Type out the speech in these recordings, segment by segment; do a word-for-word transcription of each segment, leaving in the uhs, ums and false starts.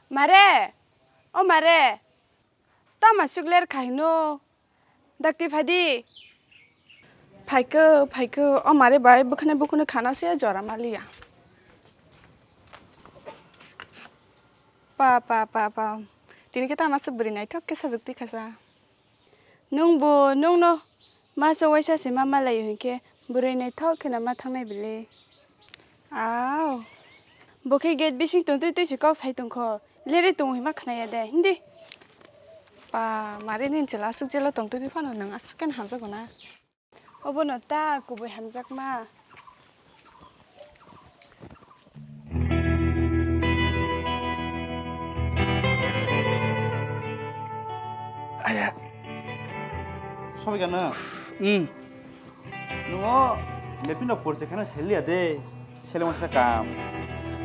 Mare, o mare, tama sukler khaino, dakti phadi. Phaikho, phaikho, o mare bai bwkhani bukhuni khana se jora maliya. Pa, pa, pa, pa. Tini khe tama se bwrwi naithok khe sajwk twi khasa. Nwng bo, nwng no masa waisa se ma malaio hinkhe bwrwi naithok kheno ma thangnai bile. Aw. Bo khe gate bising tongtwi twi se kok sai tongkho. Leri tongo hinma khnaya de, hindi. Pa, mare nini chwla aswk jelo tongtwi phano nwng aswk khe hamjakgo na. Obono ta kubui hamjakma. Aya. Sobai gana? Hmm. Nungo lepino porse khana seliya de. Seleng masa kam.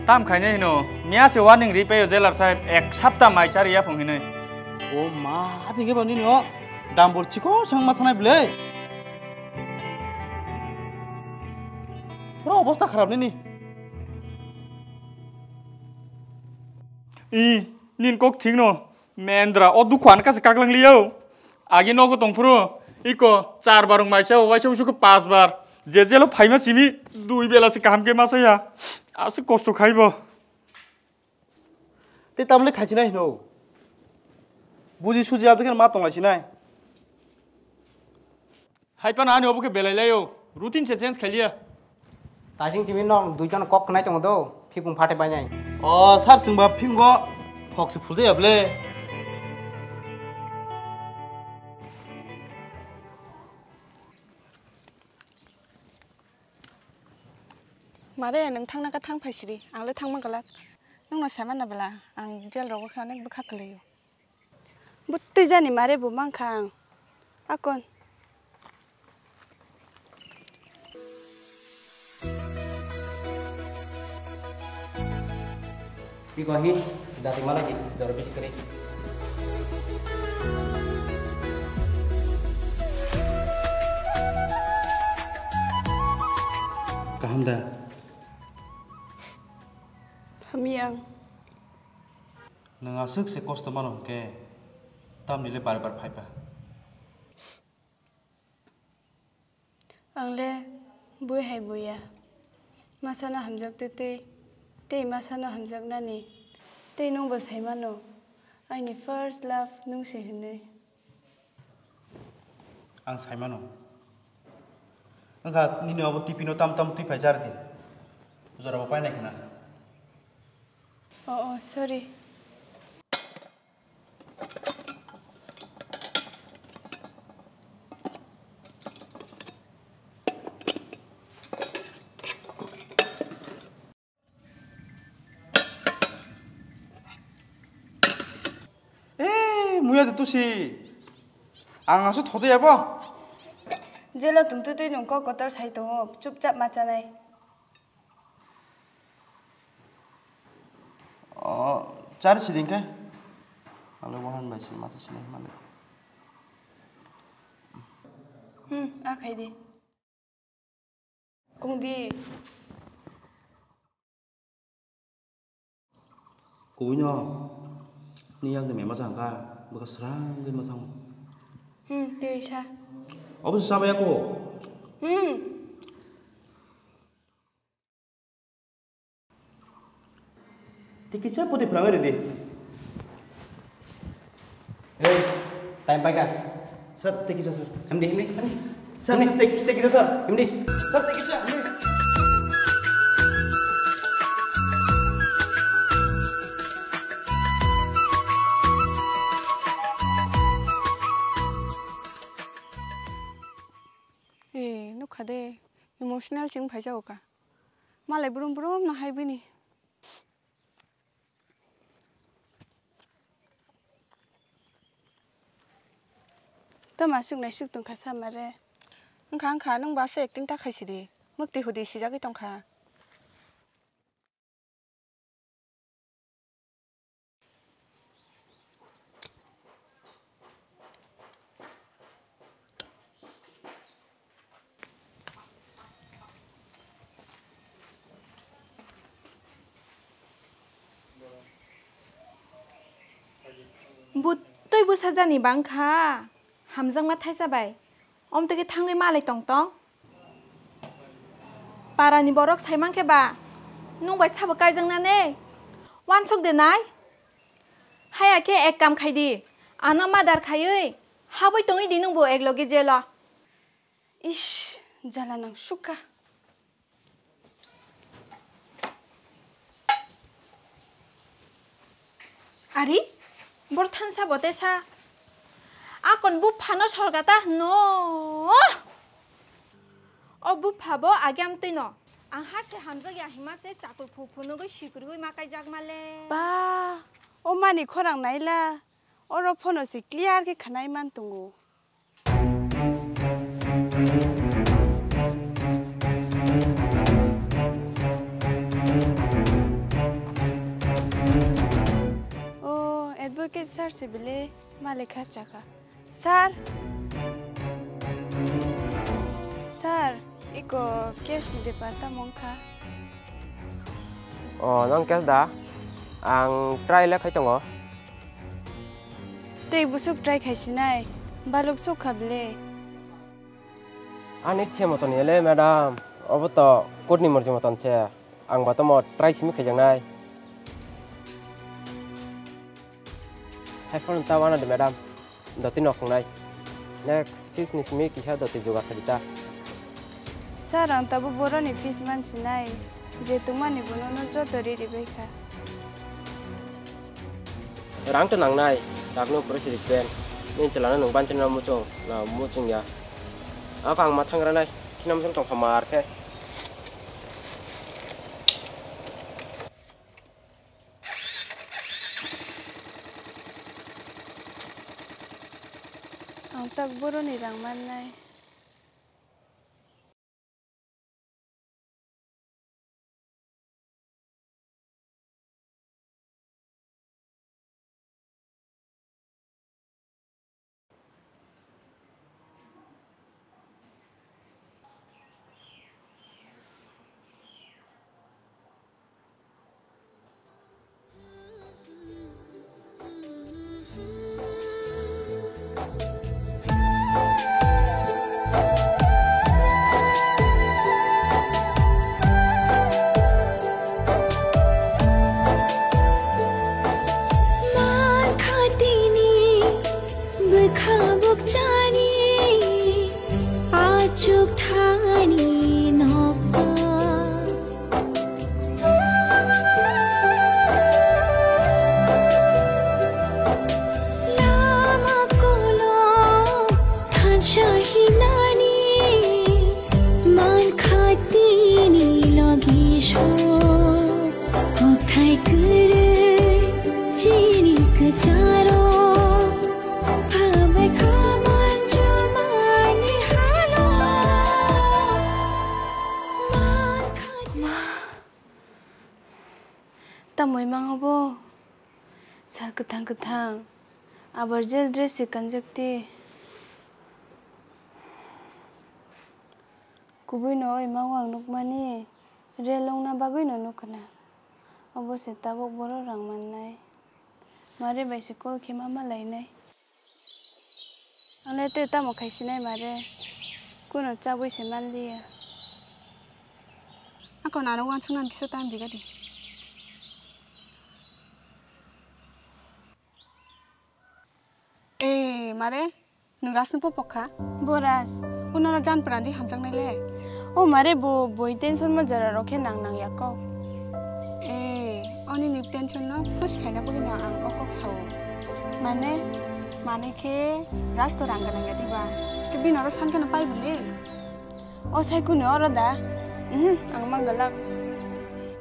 Tam khainai hino. Miya se warning ri payo jailer saheb ek sapta mai chari ya phung hinoi. O ma, ating ke bani no. Dambor chikon sang ma thanai bile. Pura obosta kharap nini. I, nin kok thik no. Mendra, o dukhu ani kaisa kaklang liyo. Agi nogo tongphuru, iko char bar wng maisa, o waisa usuk khe pas bar. Je jelo phaima simi, dui bela se kaham khe masa ya. Aswk kosto khaibo. Te tamle khaisinai hino. Buji suji abdikhe ma tonglasinai. Hai phano ani obo khe belai laio, routine se change khailiya. Tasing timi nok duijon kok khnai tongo do, phikung phate bainai. O sir, chwngba phingo thok se phulja ya ble. Mare, nwng thangna kha thang phai sidi, ang le thangma glak. Nwng no sama na bela, ang jail rogo khe onek bwkha kwlaio. Bwtwi jani mare bo mankha ang. Akon. Iko hi, dati mana di, doro bisi kari. Kaham da? Hamya ang. Nwng aswk se kosto mano hwnkhe, tamni le bar bar phaiba? Ang le bui hai buya. Masano hamjak twi twi, tei masano hamjaknani, tei nwngbo sai mano, aini first love nwng se hwnwi. Ang sai mano. Wngkha nini obo tipino tam tam twi phai jar di. Jorabo painai khna. Oh, oh, sorry. Eh, muya de tusi. Ang asu thoto ya bo. Jelo tungtwi twi nung kok kotor sai tongo, chupchap ma chanai. O, char siding khe. Ang le wahan bai se masa sinai male. Hmm, a khai di. Kung di. Kubui no, ni yak de mema jang kha, bwkha srang de ma thango. Hmm, tei sa. Obo se sama yako. Hmm. Tikisa pudi phrang ridi. Hey, time paika. Sir, tikisa sir. Hamdi, hamdi, hamdi. Sir, tik-, tikisa sir. Hamdi. Sir, tikisa, hamdi. Eh, nukha de, emotional ching phaisa oka. Malai brum brum no hai bini. Toma suk nai suk tong kha sama re. Wngkha wngkha, nwng ba se acting ta khai sidi. Mukti hudi sijagwi tong kha. Butwi bwsajani bangkha, hamjakma thaisa bai. Omtwi khe thangwi malai tong tong. Parani borok saimankhe ba, nwng bai sabo kaijaknani? Wansuk de nai. Haya khe ek kam khai di, ano madar khaiwi habwi tongwi di nwngbo ek loge jelo. Ish, jala nang sukha. Ari, bor thansa bo tesa. Akon buphano sorgata hwno. O bupha bo age amtwi no. Ang ha se hamjak ya hima se chakul phu phunugwi sikrigwi ma kaijak male. Ba, o mani khorang naila. Oro phono se clear khe khnai man tongo. O, advocate sir se bile malekha chakha. Sir! Sir, iko case ni bepar tamo wngkha? O, nang case da? Ang try le khai tongo. Tei busuk try khai sinai, baluk sukha bile. Ani ichhe moton yele, madam. Obo to court ni morji moton se. Ang ba tomo try simi khaijaknai. Hai phone ta wana de, madam. Doti nok nai. Next fees ni simi kisa doti jugar khadi ta. Sir, ang tabuk boroni fees man sinai. Je tongmani bono no joto ri ri bai kha. Rang to nangnai, rang no pura siri pen. Ni chalana nung banchana muchung, na muchung ya. Ako ang mathang ranai, khinam sung tong khamar khe. Ang tak boroni rang mannai. Man khatini bwkha bukchani achuk thani nokha. Lama kolo thansa hinani man khatini logi so kokthai kwrwi chini kwcharo. Phabai kha manjumani halo. Man khatini. Tamoi mango bo? Sal kwthang kwthang. Abar jail dress se kanjak ti. Kubui no oi mango ang nukmani. Rel wngna bagwi no nukna. Obo se tabuk boro rang mannai. Mare bai se call khe ma malainai. Ang le tei tamo khai sinai mare, kuno chabwi se manliya. Ako nano wansuknani kisa time riga di. Eh, mare, nwng Rajno pophok kha? Bo Raj. Unana jan pran di hamjaknai le. O mare, bo boi tension ma jora rok khe nang nang ya kok. Eh, oni ni tension no first khaina bagwi no ang o kok sao. Mane? Mane khe Raj to rang gwnang ya diba? Khe bini oro san kheno pai bole? O sai kunu oro da? Mhm, ang mang galak.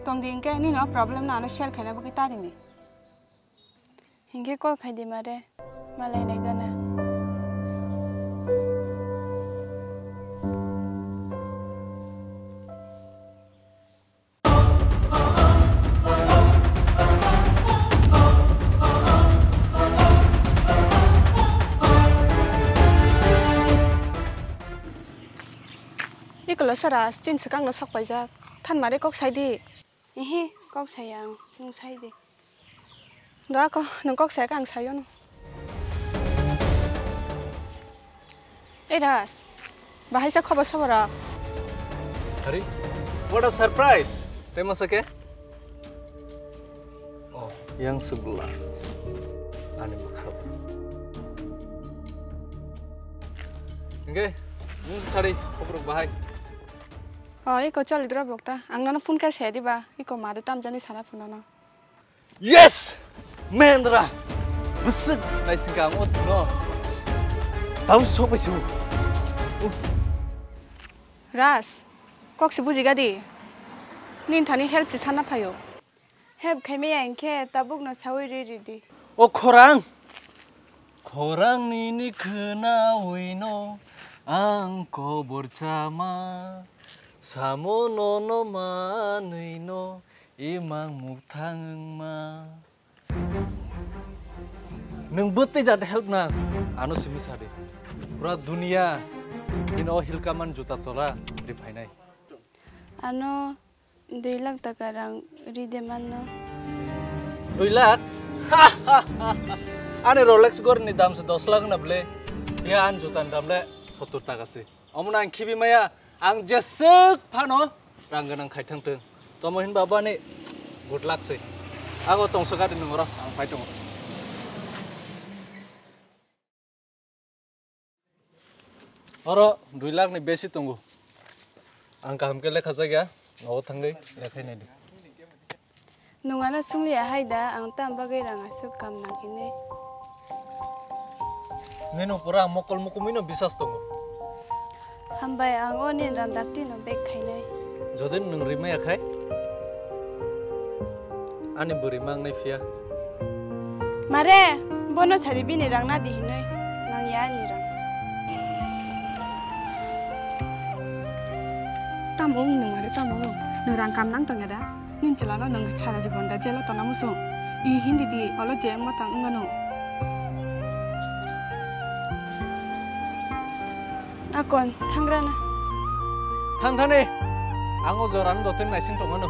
Tong di hwnkhe nini o problem no ano share khaina bagwi tarini. Hinkhe call khai di mare, malai nai gana. Ikolo sara chin swkang no sok paijak. Than mare kok sai di. Ehe, kok saya ang, nwng sai di. Do ako, nwng kok saya khe ang saio no. Ei Raj, bahai sa khobor sobor rok? Hari, what a surprise! Tei masa khe? Oh, yang sebelah. Ani bwkha. Hingke, nung sari khobor rok bahai. Oh, iko choli dra bokta. Ang nono phone khe se diba. Iko madu tamjani sana phone no. Yes! Mendra! Bwswk naisingka ang o thwngno. Tabuk sok bai se o. Raj, kok se bujiga di. Nini thani help se sana phaio. Help khaimaya hinkhe tabukno saui riri di. O khorang! Khorang nini khwnawino ang kobor chama. Samo nono manwino imang mukthang wngma. Nwng bwtwi jat help nang, ano simi sa di. Pura duniya nini o hilkaman juta chora ri phainai. Ano dui lakh taka rang ri de manno. Dui lakh? Ani Rolex gor ni dam se dos lakh na ble. Ya an juta ni dam le sottor taka se. Omo no ang khibi maya, ang jeswk phano rang gwnang khai thang thung. Tomo hinba bani good luck se. Ago tongsa gadi nungro ang pai tongo. Oro dui lakh ni besi tongo. Ang kaham khe lekha jakya, nogo thangwi lekhai nai di. Nwng ano sungliya hai da, ang tam bagwi rang aswk kam nang hinwi. Nini upor ang mokol mukumui no bisas tongo. Hambai, ang o nini rang dakti no bag khainai. Jodi nwng rimaya khai, ani bwrwi mangnai phiya. Mare, bono sadi bini rang nadi hinwi, nangya ani rang. Tamo wng nwng mare, tamo wng? Nwng rang kam nang tongya da? Nini chwla no nwng sara jibon da jelo tona muchung? I hindi di, olo je wngma tang wngmano. Akon, thangrana. Thang thani. Ang o jorano doten naising tongmano.